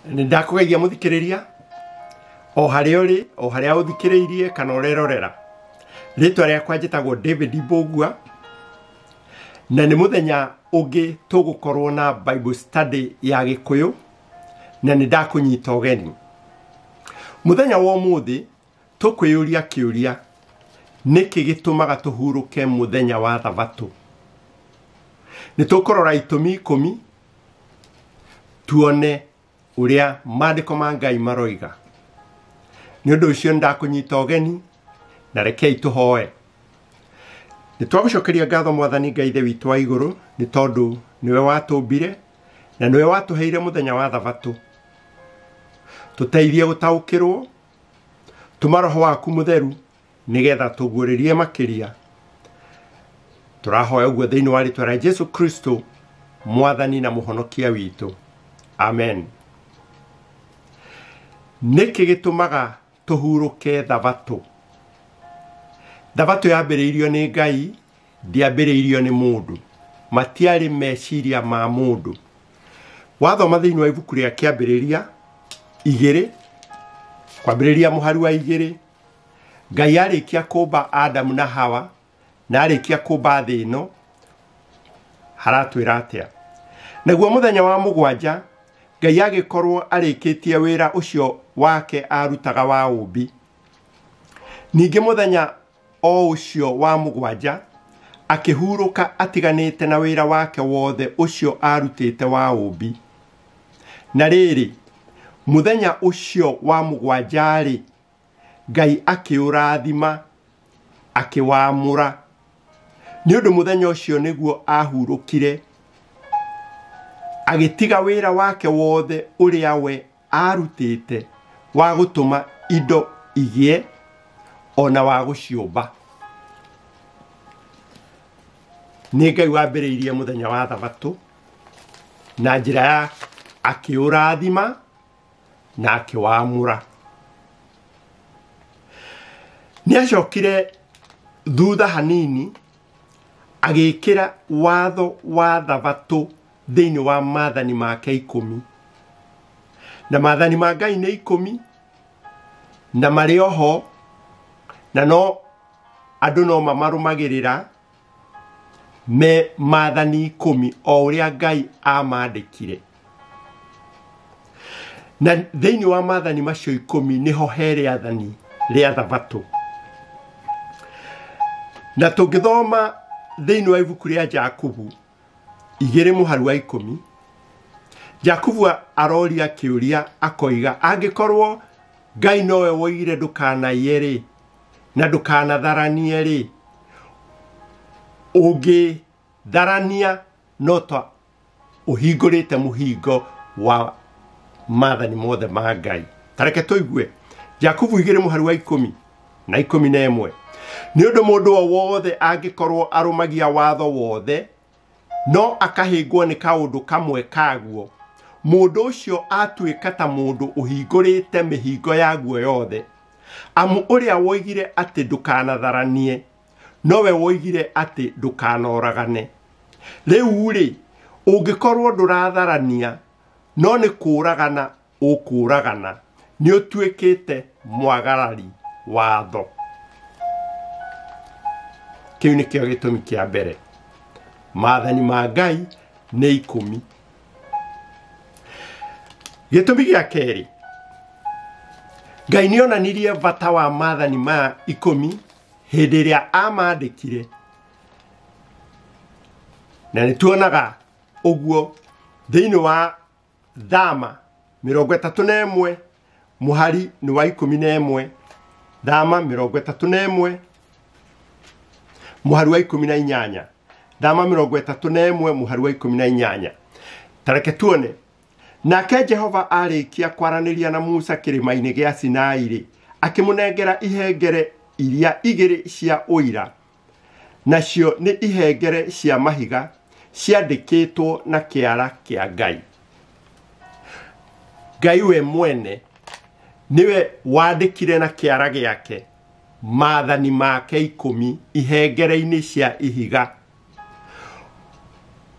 Nĩ ndakũgeithia mũthikĩrĩria o harĩa ũrĩ, o harĩa ũthikĩrĩirie kana ũrerorera. Rĩtwa rĩakwa njĩtagwo David Mbũgua, na nĩ mũthenya ũngĩ tũgũkorwo na Bible study ya Gĩkũyũ, na nĩ ndakũnyita ũgeni. Mũthenya wa ũmũthĩ tũkwĩyũria kĩũria, nĩkĩ gĩtũmaga tũhurũke mũthenya wa Thabatũ? Nĩ tũkũrora itũmi 10 tuone ũrĩa maandĩko ma Ngai maroiga. Nĩ ũndũ ũcio nĩndakũnyita ũgeni na rekei tũhoe. Nĩ twagũcokeria ngatho Mwathani Ngai Ithe witũ wa igũrũ, nĩ tondũ nĩwe watũmbire na nĩwe watũheire mũthenya wa Thabatũ. Tũteithie gũtaũkĩrwo, tũma Roho waku mũtheru nĩgetha tũguũrĩrie makĩria. Tũrahoya ũguo thĩinĩ wa rĩtwa rĩa Jesu Kristo, Mwathani na Mũhonokia witũ. Amen. Nĩkĩ gĩtũmaga tũhurũke Thabatũ? Thabatũ yambĩrĩirio nĩ Ngai, ndĩambĩrĩirio nĩ mũndũ. Matiarĩ meciria ma mũndũ. Wathoma thĩinĩ wa ibuku rĩa Kĩambĩrĩria 2, kwambĩrĩria mũhari wa 2, Ngai arĩkia kũmba Adamu na Hawa, na arĩkia kũmba thĩ ĩno, haratwĩra atĩa? Naguo mũthenya wa 7, Ngai agĩkorwo arĩkĩtie wĩra ũcio wake arutaga wa ũũmbi. Ningĩ mũthenya o ũcio wa 7, akĩhurũka atiganĩte na wĩra wake wothe ũcio arutĩte wa ũũmbi. Na rĩrĩ, mũthenya ũcio wa 7-rĩ, Ngai akĩũrathima, akĩwamũra. Nĩ ũndũ mũthenya ũcio nĩguo ahurũkire, agĩtiga wĩra wake wothe ũrĩa we arutĩte wa gũtũma indo igĩe ona wa gũciũmba. Nĩ Ngai wambĩrĩirie mũthenya wa Thabatũ na njĩra ya akĩũrathima na akĩwamũra. Nĩ acokire thutha hanini agĩkĩra watho wa Thabatũ thĩinĩ wa maathani make 10. Na maathani ma Ngai nĩ 10, na marĩ oho, na no andũ no mamarũmagĩrĩra me maathani 10 o ũrĩa Ngai amandĩkire. Na thĩinĩ wa maathani macio 10 nĩho he rĩathani rĩa Thabatũ. Na tũngĩthoma thĩinĩ wa ibuku rĩa Jakubu 2 mũhari wa 10, Jakubu aroria kĩũria akoiga, angĩkorwo Ngai nowe woigire ndũkanaiye rĩ, na ndũkanatharanie rĩ, ũngĩtharania no ta ũhingũrĩte mũhingo wa maathani mothe ma Ngai. Ta reke tũigue Jakubu 2 mũhari wa 10 na 11. Nĩ ũndũ mũndũ o wothe angĩkorwo arũmagia watho wothe, no akahĩngwo nĩ kaũndũ kamwe kaguo, mũndũ ũcio atuĩka ta mũndũ ũhingũrĩte mĩhingo yaguo yothe. Amu ũrĩa woigire atĩ ndũkanatharanie, nowe woigire atĩ ndũkanoragane. Rĩu-rĩ, ũngĩkorwo ndũratharania, no nĩ kũũragana ũkũũragana, nĩ ũtuĩkĩte mwagarari watho. Kĩu nĩkĩo gĩtũmi kĩa mbere. Maathani ma Ngai nĩ 10. Gĩtũmi gĩa kerĩ, Ngai nĩ onanirie bata wa maathani ma 10 hĩndĩ ĩrĩa amandĩkire. Na nĩ tuonaga ũguo thĩinĩ wa Thama 31 mũhari nĩ wa 11. Thama 31 mũhari wa 18. Thama 31 mũhari wa 18. Ta reke tuone. Nake Jehova arĩkia kwaranĩria na Musa kĩrĩma-inĩ gĩa Sinai rĩ, akĩmũnengera ihengere iria 2 cia ũira, nacio nĩ ihengere cia mahiga ciandĩkĩtwo na kĩara kĩa Ngai. Ngai we mwene nĩwe wandĩkire na kĩara gĩake maathani make 10 ihengere-inĩ cia ihiga.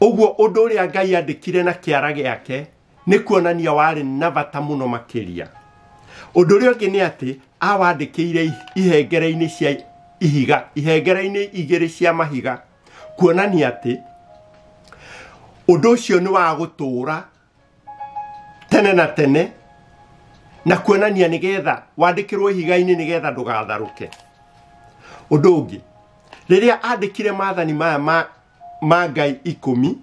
Ũguo ũndũ ũrĩa Ngai andĩkire na kĩara gĩake Nĩ kuonania warĩ na bata mũno makĩria. Ũndũ ũrĩa ũngĩ nĩ atĩ awandĩkĩire ihengere-inĩ cia ihiga, ihengere-inĩ igĩrĩ cia mahiga, kuonania atĩ ũndũ ũcio nĩ wa gũtũũra tene na tene, na kuonania nĩgetha wandĩkĩrwo ihiga-inĩ nĩgetha ndũgatharũke. Ũndũ ũngĩ, rĩrĩa andĩkire maathani maya ma Ngai 10,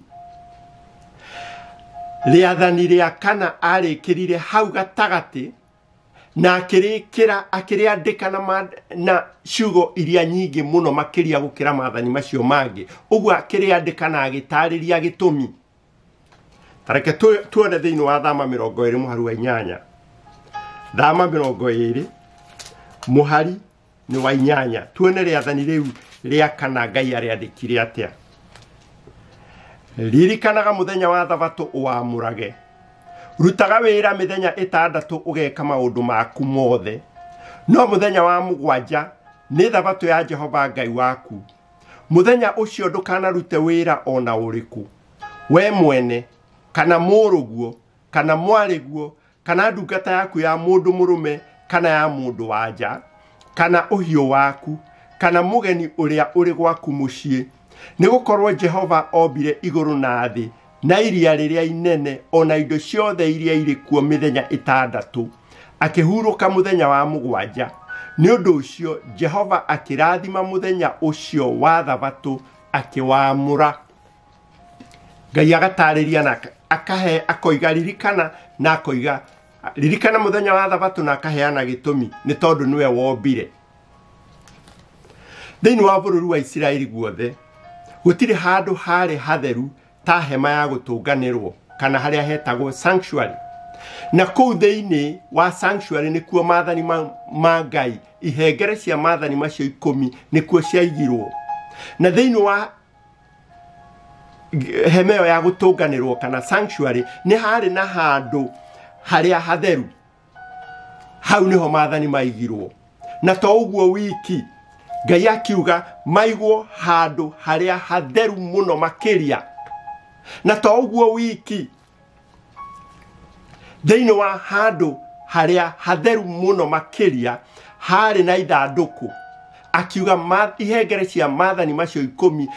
rĩathani rĩa kana arĩkĩrire hau gatagatĩ na akĩrĩkĩra akĩrĩandĩka na ciugo iria nyingĩ mũno makĩria gũkĩra maathani macio mangĩ. Ũguo akĩrĩandĩka na agĩtarĩria gĩtũmi. Tareke tuone thĩinĩ wa Thama 20 mũhari wa 8. Thama 20 mũhari nĩ wa 8. Tuone rĩathani rĩu rĩa kana Ngai arĩandĩkire atĩa. Ririkanaga mũthenya wa thabatũ ũwamũrage. Rutaga wĩra mĩthenya 6 ũgeka maũndũ maku mothe. No mũthenya wa 7 nĩ thabatũ ya Jehova Ngai waku. Mũthenya ũcio ndũkanarute wĩra ona ũrĩkũ, we mwene kana mũrũguo kana mwarĩguo kana ndungata yaku ya mũndũ mũrũme kana ya mũndũ wa nja kana ũhiũ waku kana mũgeni ũrĩa ũrĩ gwaku mũciĩ. Nĩgũkorwo Jehova ombire igũrũ na thĩ na iria rĩrĩa inene ona indo ciothe iria irĩ kuo mĩthenya 6, akĩhurũka mũthenya wa 7. Nĩ ũndũ ũcio Jehova akĩrathima mũthenya ũcio wa thabatũ akĩwamũra. Ngai agatarĩria na akahe akoiga ririkana na akoiga ririkana mũthenya wa thabatũ na akaheana gĩtũmi nĩ tondũ nĩwe wombire. Thĩinĩ wa bũrũri wa Isiraeli guothe gũtirĩ handũ harĩ hatheru ta hema ya gũtũnganĩrwo kana harĩa hetagwo sanctuary. Na kũu thĩinĩ wa sanctuary nĩkuo maathani ma Ngai, ihengere cia maathani macio 10 nĩkuo ciaigirwo. Na thĩinĩ wa hema ĩyo ya gũtũnganĩrwo kana sanctuary nĩ harĩ na handũ harĩa hatheru. Hau nĩho maathani maigirwo. Na to ũguo wiki, Ngai akiuga maigwo handũ harĩa hatheru mũno makĩria. Na to ũguo wiki, thĩinĩ wa handũ harĩa hatheru mũno makĩria harĩ na ithandũkũ. Akiuga ihengere cia maathani macio 10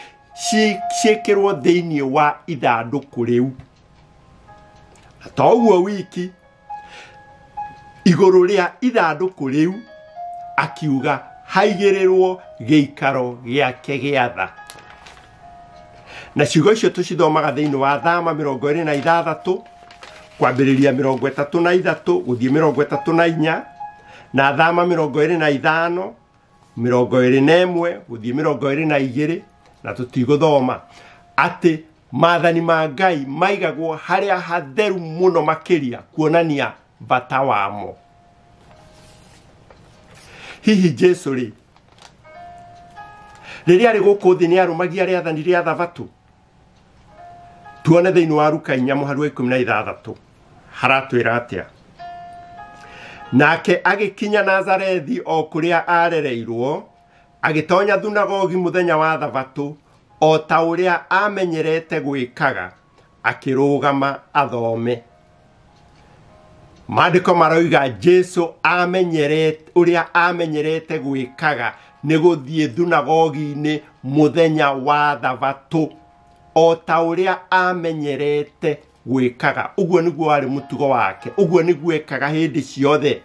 ciĩkĩrwo thĩinĩ wa ithandũkũ rĩu. Na to ũguo wiki, igũrũ rĩa ithandũkũ rĩu akiuga haigĩrĩrwo gĩikaro gĩake gĩa tha. Na ciugo icio tũcithomaga thĩinĩ wa Thama 26 kwambĩrĩria 33 gũthiĩ 34 na Thama 25 21 gũthiĩ 22, na tũtigũthoma atĩ maathani ma Ngai maigagwo harĩa hatheru mũno makĩria kuonania bata wamo. Hihi Jesu rĩ, rĩrĩa arĩ gũkũ thĩ nĩarũmagia rĩathani rĩa thabatũ? Tuone thĩinĩ wa Luka 4 mũhari wa 16 haratwĩra atĩa. Nake agĩkinya Nazarethi o kũrĩa arereirwo, agĩtonya thunagogi mũthenya wa thabatũ o ta ũrĩa amenyerete gwĩkaga, akĩrũgama athome. Maandĩko maroiga Jesu amenyerete ũrĩa amenyerete gwĩkaga nĩ gũthiĩ thunagogi-inĩ mũthenya wa thabatũ o ta ũrĩa amenyerete gwĩkaga. Ũguo nĩguo warĩ mũtugo wake, ũguo nĩguo ekaga hĩndĩ ciothe.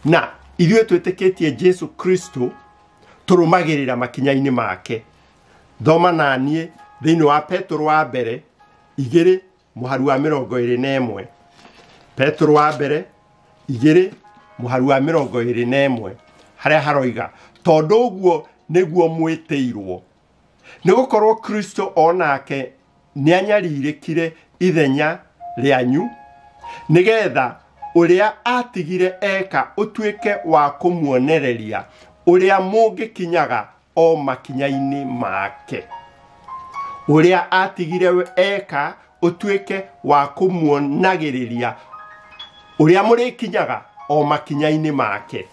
Na ithuĩ twĩtĩkĩtie Jesu Kristo tũrũmagĩrĩra makinya-inĩ make. Thoma na niĩ thĩinĩ wa Petero wa mbere 2 mũhari wa 21. Petero wa mbere 2 mũhari wa 21 harĩa haroiga tondũ ũguo nĩguo mwĩtĩirwo, nĩgũkorwo Kristo onake nĩanyarirĩkire ithenya rĩanyu, nĩgetha ũrĩa atigire eka ũtuĩke wa kũmuonereria ũrĩa mũngĩkinyaga o makinya-inĩ make. Ũrĩa atigire eka ũtuĩke wa kũmuonagĩrĩria ũrĩa mũrĩkinyaga o makinya-inĩ make.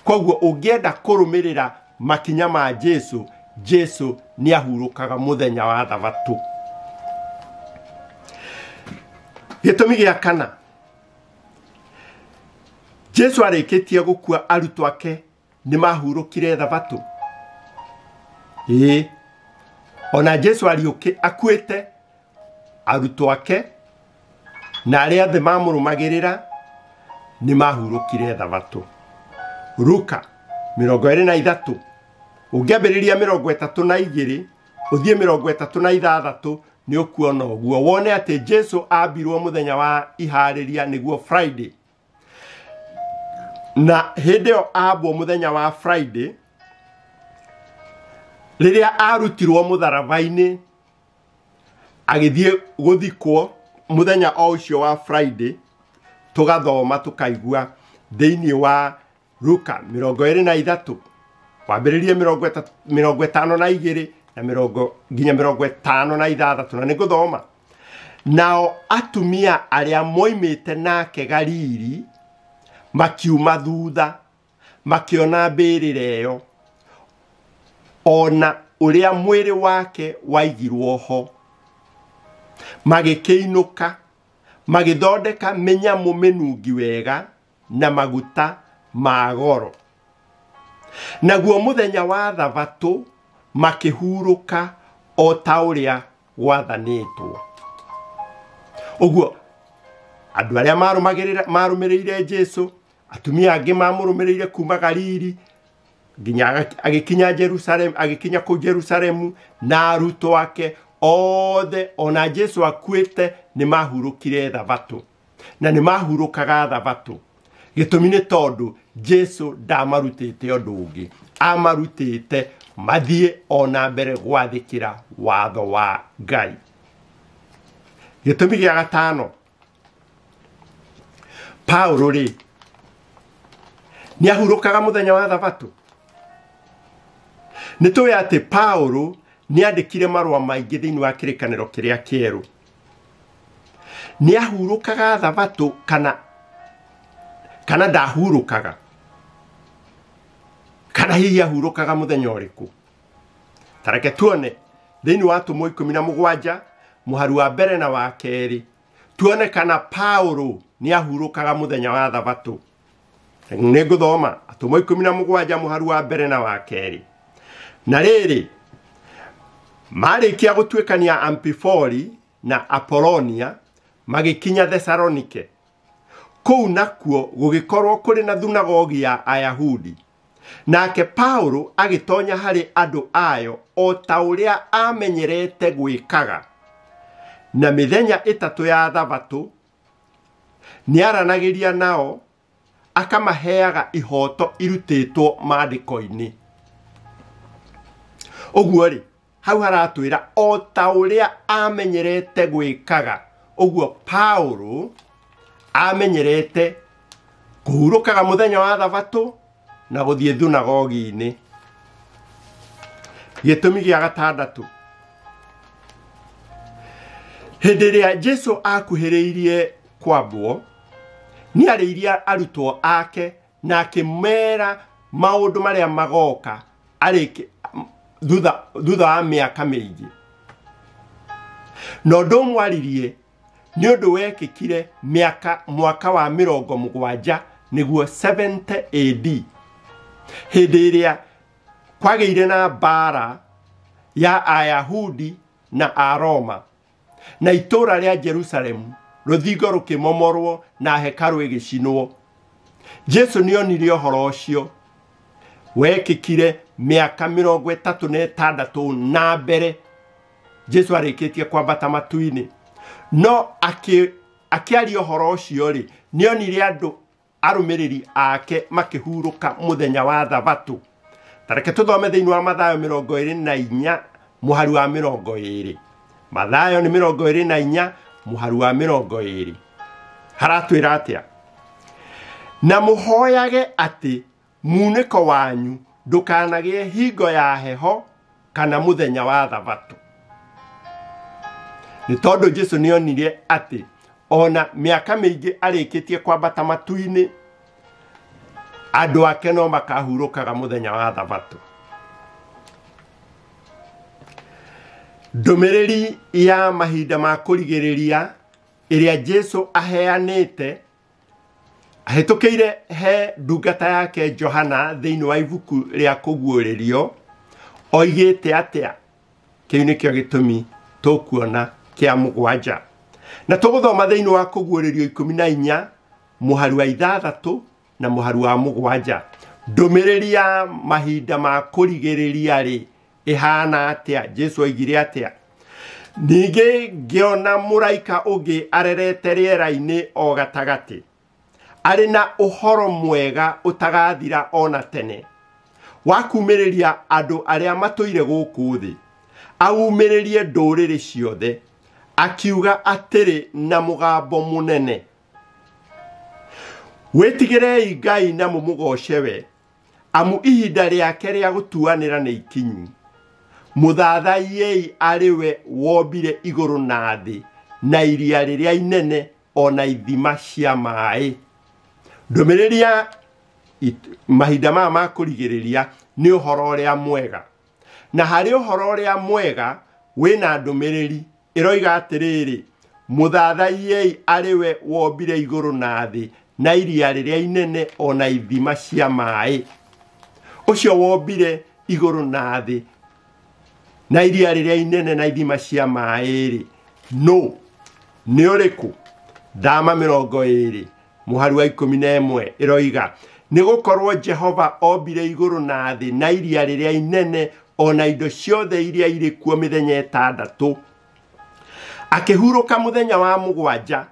Koguo ũngĩenda kũrũmĩrĩra makinya ma Jesu, Jesu nĩahurũkaga mũthenya wa thabatũ. Gĩtũmi gĩa kana, Jesu arĩkĩtie gũkua arutwo ake nĩ mahurũkire thabatũ. Ĩĩ, ona Jesu ariũkĩ akuĩte arutwo ake na arĩa othe mamũrũmagĩrĩra nĩ mahurũkire thabatũ. Luka 23 ũngĩambĩrĩria 32 ũthiĩ 36 nĩ ũkuona ũguo, wone atĩ Jesu ambirwo mũthenya wa iharĩria nĩguo Friday, na hĩndĩ ĩyo ambwo mũthenya wa Friday rĩrĩa arutirwo mũtharaba-inĩ agĩthiĩ gũthikwo mũthenya o ũcio wa Friday, tũgathoma tũkaigua thĩinĩ wa Luka 23 wambĩrĩrie 52 na nginya 56, na nĩngũthoma. Nao atumia arĩa moimĩte nake Galili makiuma thutha makĩona mbĩrĩra ĩyo ona ũrĩa mwĩrĩ wake waigirwo ho, magĩkĩinũka magĩthondeka mĩnyamũ mĩnungi wega na maguta ma goro. Naguo mũthenya wa thabatũ makĩhurũka o ta ũrĩa gwathanĩtwo. Ũguo andũ arĩa marũmĩrĩire Jesu, atumia angĩ mamũrũmĩrĩire kuma Galili nginya agĩkinya Jerusalem, agĩkinya kũu Jerusalemu, na arutwo ake othe ona Jesu akuĩte nĩ mahurũkire thabatũ, na nĩ mahurũkaga thabatũ. Gĩtũmi nĩ tondũ Jesu ndamarutĩte ũndũ ũngĩ, amarutĩte mathiĩ ona mbere gwathĩkĩra watho wa Ngai. Gĩtũmi gĩa gatano, Paulo rĩ nĩ ahurũkaga mũthenya wa thabatũ. Nĩ tũĩ atĩ Paulo nĩ andĩkire marũa maingĩ thĩinĩ wa kĩrĩkanĩro kĩrĩa kĩerũ. Nĩ ahurũkaga thabatũ kana ndahurũkaga, kana hihi ahurũkaga mũthenya ũrĩkũ? Ta reke tuone thĩinĩ wa Atũmwo 17 mũhari wa mbere na wa kerĩ, tuone kana Paulo nĩ ahurũkaga mũthenya wa thabatũ. Nĩ ngũthoma Atũmwo 17 mũhari wa mbere na wa kerĩ. Na rĩrĩ, marĩkia gũtuĩkania Ampifoli na Apolonia magĩkinya Thesalonike. Kũu nakuo gũgĩkorwo kũrĩ na thunagogi ya Ayahudi. Nake Paulo agĩtonya harĩ andũ ayo o ta ũrĩa amenyerete gwĩkaga. Na mĩthenya ĩtatũ ya thabatũ nĩaranagĩria nao akamaheaga ihoto irutĩtwo maandĩko-inĩ. Ũguo rĩ, hau haratwĩra o ta ũrĩa amenyerete gwĩkaga. Ũguo Paulo amenyerete kũhurũkaga mũthenya wa thabatũ na gũthiĩ thunagogi-inĩ. Gĩtũmi gĩa gatandatũ, hĩndĩ ĩrĩa Jesu akuhĩrĩirie kwambwo nĩ arĩirie arutwo ake na akĩmera maũndũ marĩa magoka arĩki thutha wa mĩaka mĩingĩ. Na ũndũ ũmwe aririe nĩ ũndũ wekĩkire mwaka wa 70 nĩguo 70 AD, hĩndĩ ĩrĩa kwagĩire na mbara ya Ayahudi na Aroma, na itũũra rĩa Jerusalemu rũthingo rũkĩmomorwo na hekarũ ĩgĩcinwo. Jesu nĩonire ũhoro ũcio wekĩkire mĩaka 36 na mbere Jesu arĩkĩtie kwambata matu-inĩ. No akĩaria ũhoro ũcio rĩ, nĩonire andũ arũmĩrĩri ake makĩhurũka mũthenya wa thabatũ. Ta reke tũthome thĩinĩ wa Mathayo 24 mũhari wa 20. Mathayo nĩ 24 mũhari wa 20. Haratwĩra atĩa? Na mũhoyage atĩ munĩko wanyu ndũkanagĩe hingo ya heho kana mũthenya wa thabatũ. Nĩ tondũ Jesu nĩonire atĩ ona mĩaka mĩingĩ arĩkĩtie kwambata matu-inĩ, andũ ake no makahurũkaga mũthenya wa thabatũ. Ndũmĩrĩri ya mahinda ma kũrigĩrĩria ĩrĩa Jesu aheanĩte ahĩtũkĩire he ndungata yake Johana thĩinĩ wa ibuku rĩa kũguũrĩrio oigĩte atĩa. Kĩu nĩkĩo gĩtũmi tũkuona kĩa mũgwanja. Na tũgũthoma thĩinĩ wa kũguũrĩrio 14 mũhari wa 6 na mũhari wa 7. Ndũmĩrĩri ya mahinda ma kũrigĩrĩria rĩ ĩhana atĩa? Jesu oigire atĩa? Ningĩ ngĩona mũraika ũngĩ arerete rĩera-inĩ o gatagatĩ, arĩ na ũhoro mwega ũtagathira ona tene, wa kumĩrĩria andũ arĩa matũire gũkũ thĩ, aumĩrĩrie ndũrĩrĩ ciothe, akiuga atĩrĩ na mũgambo mũnene, wĩtigĩrei Ngai na mũmũgoce we, amu ihinda rĩake rĩa gũtuanĩra nĩ ikinyu. Mũthathaiei arĩ we wombire igũrũ na thĩ na iria rĩrĩa inene ona ithima cia maĩ. Ndũmĩrĩri ya mahinda maya ma kũrigĩrĩria nĩ ũhoro ũrĩa mwega, na harĩ ũhoro ũrĩa mwega wĩna ndũmĩrĩri ĩroiga atĩrĩrĩ, mũthathaiei arĩ we wombire igũrũ na thĩ na iria rĩrĩa inene ona ithima cia maĩ. Ũcio wombire igũrũ na thĩ na iria rĩrĩa inene na ithima cia maĩ rĩ, no nĩ ũrĩkũ? Thama 20 mũhari wa 11 ĩroiga, nĩgũkorwo Jehova ombire igũrũ na thĩ na iria rĩrĩa inene ona indo ciothe iria irĩ kuo mĩthenya 6, akĩhurũka mũthenya wa 7.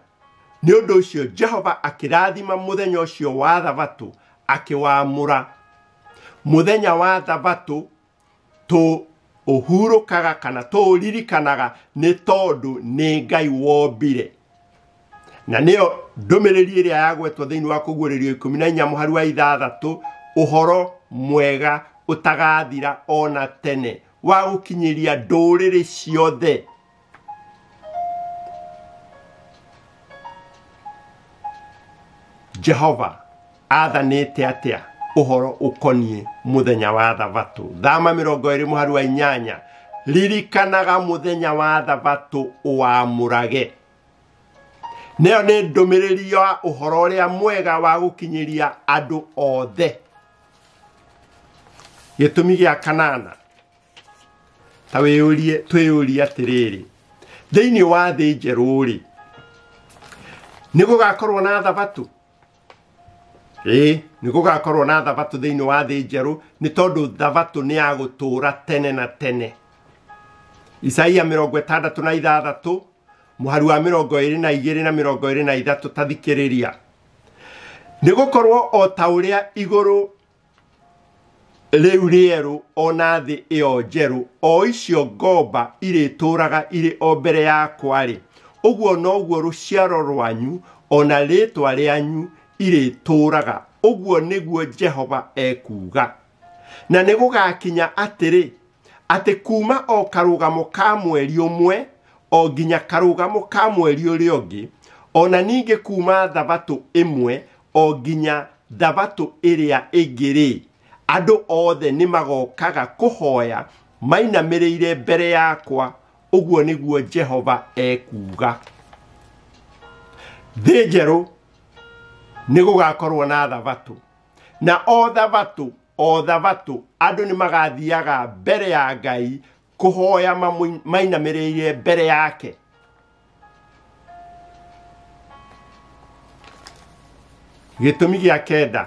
Nĩ ũndũ ũcio Jehova akĩrathima mũthenya ũcio wa Thabatũ akĩwamũra. Mũthenya wa Thabatũ tũ ũhurũkaga kana tũũririkanaga nĩ tondũ nĩ Ngai wombire. Na nĩyo ndũmĩrĩri ĩrĩa yagwetwo thĩinĩ wa kũguũrĩrio 14 mũhari wa 6, ũhoro mwega ũtagathira ona tene wa gũkinyĩria ndũrĩrĩ ciothe. Jehova athanĩte atĩa ũhoro ũkoniĩ mũthenya wa Thabatũ? Thama 20 mũhari wa 8, ririkanaga mũthenya wa Thabatũ ũwamũrage. Nĩyo nĩ ndũmĩrĩri ya ũhoro ũrĩa mwega wa gũkinyĩria andũ othe. Gĩtũmi gĩa kanana, ta wĩyũrie, twĩyũrie atĩrĩrĩ, thĩinĩ wa thĩ njerũ rĩ, nĩ gũgakorwo na Thabatũ? Ĩĩ, nĩ gũgakorwo na Thabatũ thĩinĩ wa thĩ njerũ, nĩ tondũ Thabatũ nĩ ya gũtũũra tene na tene. Isaia 66 mũhari wa 22 na 23, tathikĩrĩria. Nĩ gũkorwo o ta ũrĩa igũrũ rĩu rĩerũ ona thĩ ĩyo njerũ, o icio ngomba irĩtũũraga irĩ o mbere yakwa rĩ, ũguo noguo rũciaro rwanyu ona rĩtwa rĩanyu irĩtũũraga, ũguo nĩguo Jehova ekuuga. Na nĩ gũgakinya atĩrĩ, atĩ kuma o karũgamo ka mweri ũmwe o nginya karũgamo ka mweri ũrĩa ũngĩ, ona ningĩ kuma Thabatũ ĩmwe o nginya Thabatũ ĩrĩa ĩngĩ rĩ, andũ othe nĩ magokaga kũhoya mainamĩrĩire mbere yakwa, ũguo nĩguo Jehova ekuuga. Thĩ njerũ nĩ gũgakorwo na Thabatũ, na o Thabatũ o Thabatũ andũ nĩ magathiaga mbere ya Ngai kũhoya mainamĩrĩire mbere yake. Gĩtũmi gĩa 9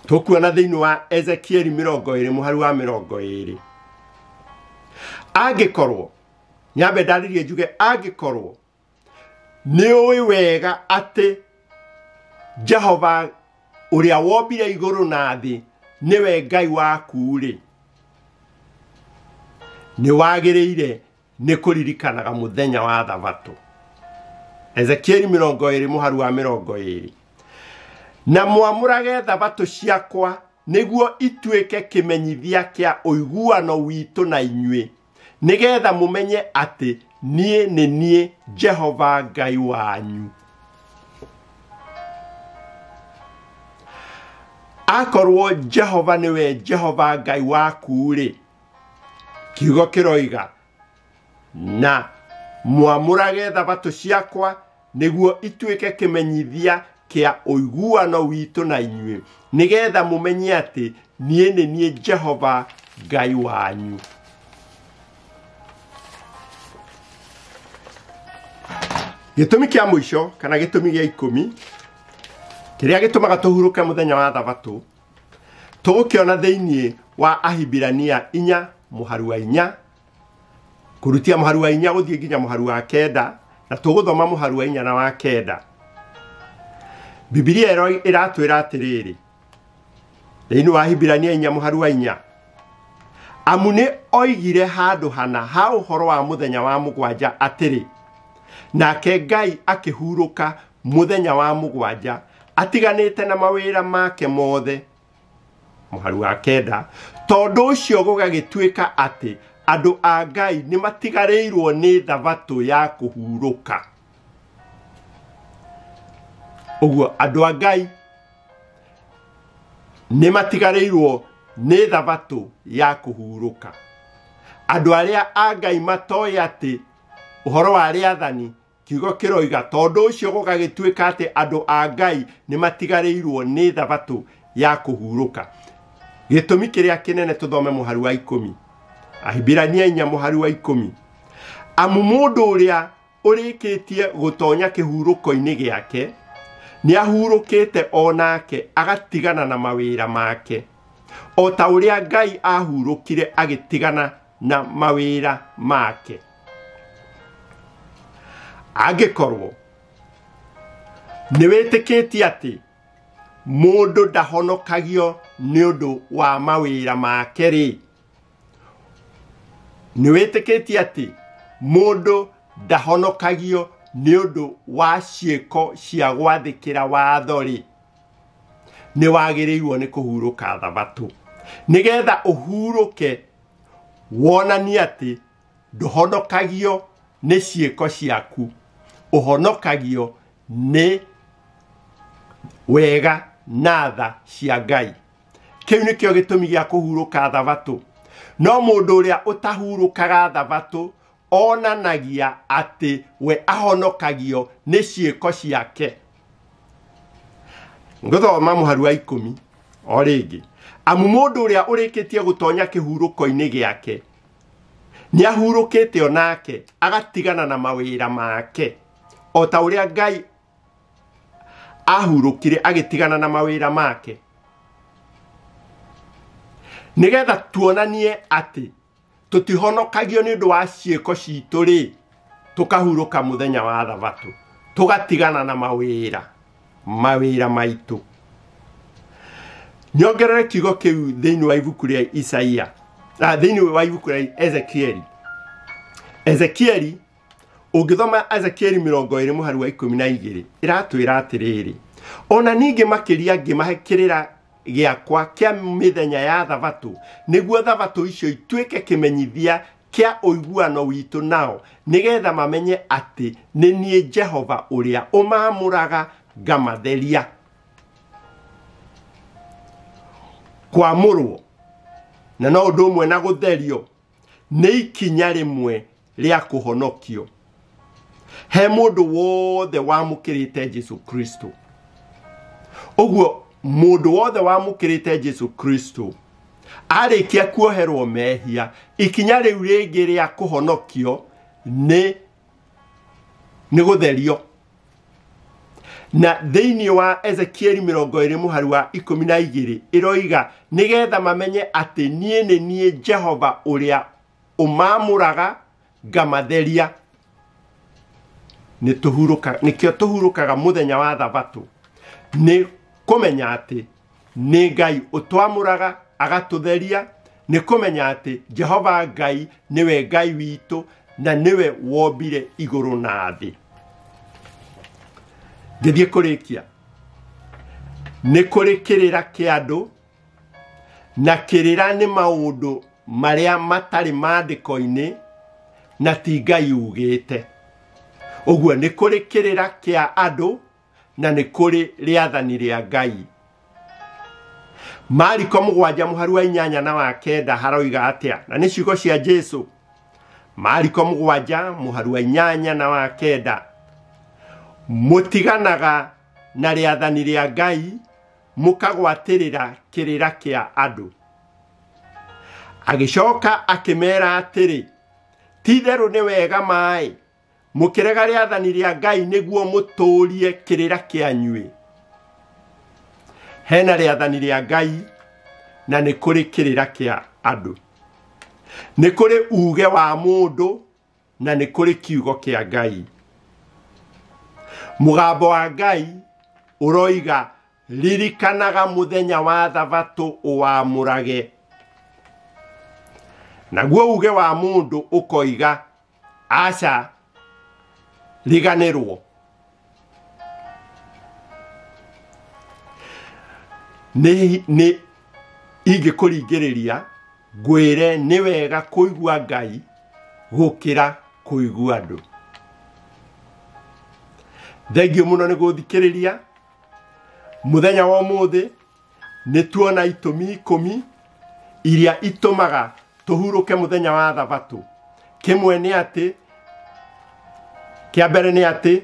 tũkuona thĩinĩ wa Ezekieli 20 mũhari wa 20. Angĩkorwo, nyambe ndarĩrie njuge, angĩkorwo nĩ ũĩ wega atĩ Jehova ũrĩa wombire igũrũ na thĩ nĩwe Ngai waku rĩ, nĩ wagĩrĩire nĩ kũririkanaga mũthenya wa Thabatũ. Ezekieli 20 mũhari wa 20. Na mwamũrage Thabatũ ciakwa nĩguo ituĩke kĩmenyithia kĩa ũiguano witũ na inyuĩ, nĩgetha mũmenye atĩ niĩ nĩ niĩ Jehova Ngai wanyu. Akorwo Jehova nĩwe Jehova Ngai waku rĩ, kiugo kĩroiga na Mwamũrage thabatũ ciakwa nĩguo ituĩke kĩmenyithia kĩa ũiguano witũ na inyuĩ, nĩgetha mũmenye atĩ niĩ nĩ niĩ Jehova Ngai wanyu. Gĩtũmi kĩa mũico kana gĩtũmi gĩa 10 kĩrĩa gĩtũmaga tũhurũke mũthenya wa thabatũ tũgũkĩona thĩinĩ wa Ahibirania 4 mũhari wa 4 kũrutia mũhari wa 4 gũthiĩ nginya mũhari wa 9, na tũgũthoma mũhari wa 4 na wa 9. Bibilia ĩratwĩra atĩrĩrĩ thĩinĩ wa Ahibirania 4 mũhari wa 4, amu nĩ oigire handũ hana ha ũhoro wa mũthenya wa mũgwanja atĩrĩ, nake Ngai akĩhurũka mũthenya wa mũgwanja atiganĩte na mawĩra make mothe. Mũhari wa 9, tondũ ũcio gũgagĩtuĩka atĩ andũ a Ngai nĩ matigarĩirwo nĩ thabatũ ya kũhurũka. Ũguo andũ a Ngai nĩ matigarĩirwo nĩ thabatũ ya kũhurũka. Andũ arĩa a Ngai matoĩ atĩ ũhoro wa rĩathani kiugo kĩroiga tondũ ũcio gũgagĩtuĩka atĩ andũ a Ngai nĩ matigarĩirwo nĩ thabatũ ya kũhurũka. Gĩtũmi kĩrĩa kĩnene tũthome mũhari wa 10, Ahibirania 4 mũhari wa 10, amu mũndũ ũrĩa ũrĩkĩtie gũtonya kĩhurũko-inĩ gĩake nĩ ahurũkĩte o nake agatigana na mawĩra make, o ta ũrĩa Ngai ahurũkire agĩtigana na mawĩra make. Angĩkorwo nĩ wĩtĩkĩtie atĩ mũndũ ndahonokagio nĩ ũndũ wa mawĩra make rĩ, nĩ wĩtĩkĩtie atĩ mũndũ ndahonokagio nĩ ũndũ wa ciĩko cia gwathĩkĩra watho rĩ, nĩ wagĩrĩirwo nĩ kũhurũka thabatũ, nĩgetha ũhurũke wonanie atĩ ndũhonokagio nĩ ciĩko ciaku, ũhonokagio nĩ wega na tha cia Ngai. Kĩu nĩkĩo gĩtũmi gĩa kũhurũka thabatũ. No mũndũ ũrĩa ũtahurũkaga thabatũ onanagia atĩ we ahonokagio nĩ ciĩko ciake. Ngũthoma mũhari wa 10 o rĩngĩ, amu mũndũ ũrĩa ũrĩkĩtie gũtonya kĩhurũko-inĩ gĩake nĩ ahurũkĩte o nake agatigana na mawĩra make, o ta ũrĩa Ngai ahurũkire agĩtigana na mawĩra make, nĩgetha tuonanie atĩ tũtihonokagio nĩ ũndũ wa ciĩko citũ rĩ, tũkahurũka mũthenya wa thabatũ, tũgatigana na mawĩra maitũ. Nyongerere kiugo kĩu thĩinĩ wa ibuku rĩa Isaia, thĩinĩ wa ibuku rĩa Ezekieli. Ezekieli, ũngĩthoma Ezekieli 20 mũhari wa 12, ĩratwĩra atĩrĩrĩ, ona ningĩ makĩria ngĩmahe kĩrĩra gĩakwa kĩa mĩthenya ya thabatũ, nĩguo thabatũ icio ituĩke kĩmenyithia kĩa ũiguano witũ nao, nĩgetha mamenye atĩ nĩ niĩ Jehova ũrĩa ũmaamũraga ngamatheria. Kwamũrwo na no ũndũ ũmwe na gũtherio nĩ ikinya rĩmwe rĩa kũhonokio he mũndũ wothe wamũkĩrĩte Jesu Kristo. Ũguo mũndũ wothe wamũkĩrĩte Jesu Kristo arĩkia kuoherwo mehia, ikinya rĩu rĩngĩ rĩa kũhonokio nĩ gũtherio. Na thĩinĩ wa Ezekieli 20 mũhari wa 12 ĩroiga nĩgetha mamenye atĩ niĩ nĩ niĩ Jehova ũrĩa ũmaamũraga ngamatheria. Nĩkĩo tũhurũkaga mũthenya wa thabatũ, nĩ kũmenya atĩ nĩ Ngai ũtwamũraga agatũtheria, nĩ kũmenya atĩ Jehova Ngai nĩwe Ngai witũ na nĩwe wombire igũrũ na thĩ. Ngĩthiĩ kũrĩkia, nĩ kũrĩ kĩrĩra kĩa andũ, na kĩrĩra nĩ maũndũ marĩa matarĩ maandĩko-inĩ na ti Ngai ugĩte. Ũguo nĩ kũrĩ kĩrĩra kĩa andũ na nĩ kũrĩ rĩathani rĩa Ngai. Mariko 7 mũhari wa 8 na wa 9 haroiga atĩa? Na nĩ ciugo cia Jesu. Mariko 7 mũhari wa 8 na wa 9. Mũtiganaga na rĩathani rĩa Ngai mũkagwatĩrĩra kĩrĩra kĩa andũ. Agĩcoka akĩmera atĩrĩ, ti-itherũ nĩ wega maĩ mũkĩrega rĩathani rĩa Ngai nĩguo mũtũũrie kĩrĩra kĩanyuĩ. Hena rĩathani rĩa Ngai na nĩ kũrĩ kĩrĩra kĩa andũ. Nĩ kũrĩ uge wa mũndũ na nĩ kũrĩ kiugo kĩa Ngai. Mũgambo wa Ngai ũroiga ririkanaga mũthenya wa thabatũ ũwamũrage. Naguo uge wa mũndũ ũkoiga aca riganĩrwo. Nĩ ingĩkũringĩrĩria ngwĩre nĩ wega kũigua Ngai gũkĩra kũigua andũ. Thengiũ mũno nĩ gũthikĩrĩria. Mũthenya wa ũmũthĩ nĩ tuona itũmi 10 iria itũmaga tũhurũke mũthenya wa thabatũ. Kĩmwe nĩ atĩ, kĩa mbere nĩ atĩ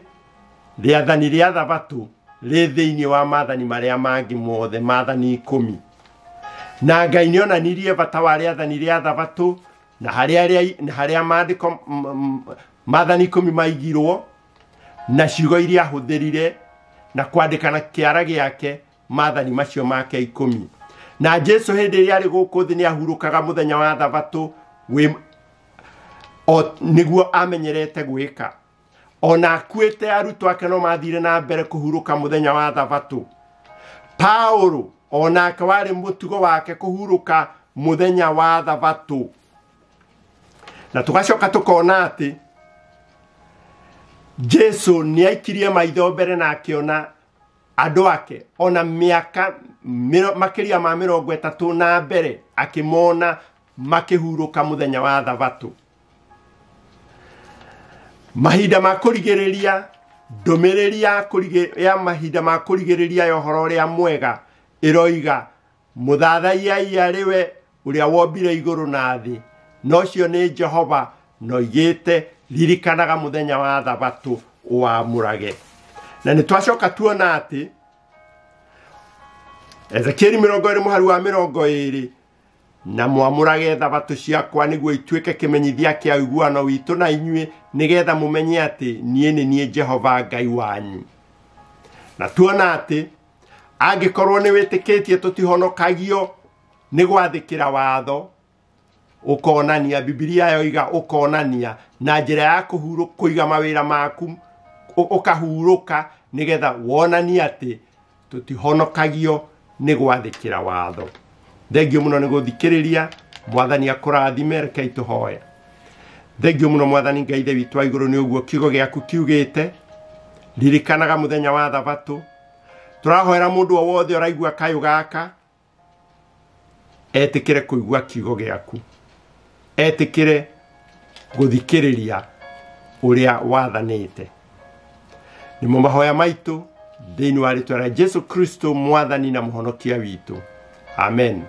rĩathani rĩa thabatũ rĩ thĩinĩ wa maathani marĩa mangĩ mothe, maathani 10. Na Ngai nĩ onanirie bata wa rĩathani rĩa thabatũ na harĩa maandĩko maathani 10 maigirwo na ciugo iria ahũthĩrire na kwandĩka na kĩara gĩake maathani macio make 10. Na Jesu hĩndĩ ĩrĩa arĩ gũkũ thĩ nĩ ahurũkaga mũthenya wa thabatũ nĩguo amenyerete gwĩka. Ona akuĩte arutwo ake no mathire na mbere kũhurũka mũthenya wa thabatũ. Paulo onake warĩ mũtugo wake kũhurũka mũthenya wa thabatũ. Na tũgacoka tũkona atĩ Jesu nĩ aikirie maitho mbere na akĩona andũ ake ona mĩaka makĩria ma 30 na mbere akĩmona makĩhurũka mũthenya wa thabatũ. Mahinda ma kũrigĩrĩria, ndũmĩrĩri ya mahinda ma kũrigĩrĩria ya ũhoro ũrĩa mwega ĩroiga mũthathaiai arĩ we ũrĩa wombire igũrũ na thĩ, na ũcio nĩ Jehova, na oigĩte ririkanaga mũthenya wa thabatũ ũwamũrage. Na nĩ twacoka tuona atĩ Ezekieli 20 mũhari wa 20, na mwamũrage thabatũ ciakwa nĩguo ituĩke kĩmenyithia kĩa ũiguano witũ na inyuĩ, nĩgetha mũmenye atĩ niĩ nĩ niĩ Jehova Ngai wanyu. Na tuona atĩ angĩkorwo nĩ wĩtĩkĩtie tũtihonokagio nĩ gwathĩkĩra watho, ũkonania Bibilia yoiga ũkonania na njĩra ya kũiga mawĩra maku ũkahurũka nĩgetha wonanie atĩ tũtihonokagio nĩ gwathĩkĩra watho. Thengiũ mũno nĩ gũthikĩrĩria. Mwathani akũrathime. Rekei tũhoe. Thengiũ mũno Mwathani Ngai Ithe witũ wa igũrũ nĩ ũguo kiugo gĩaku kiugĩte, ririkanaga mũthenya wa thabatũ. Tũrahoera mũndũ o wothe ũraigua kayũ gaka etĩkĩre kũigua kiugo gĩaku, etĩkĩre gũthikĩrĩria ũrĩa wathanĩte. Nĩmo mahoya maitũ thĩinĩ wa rĩtwa rĩa Jesu Kristo Mwathani na Mũhonokia witũ. Amen.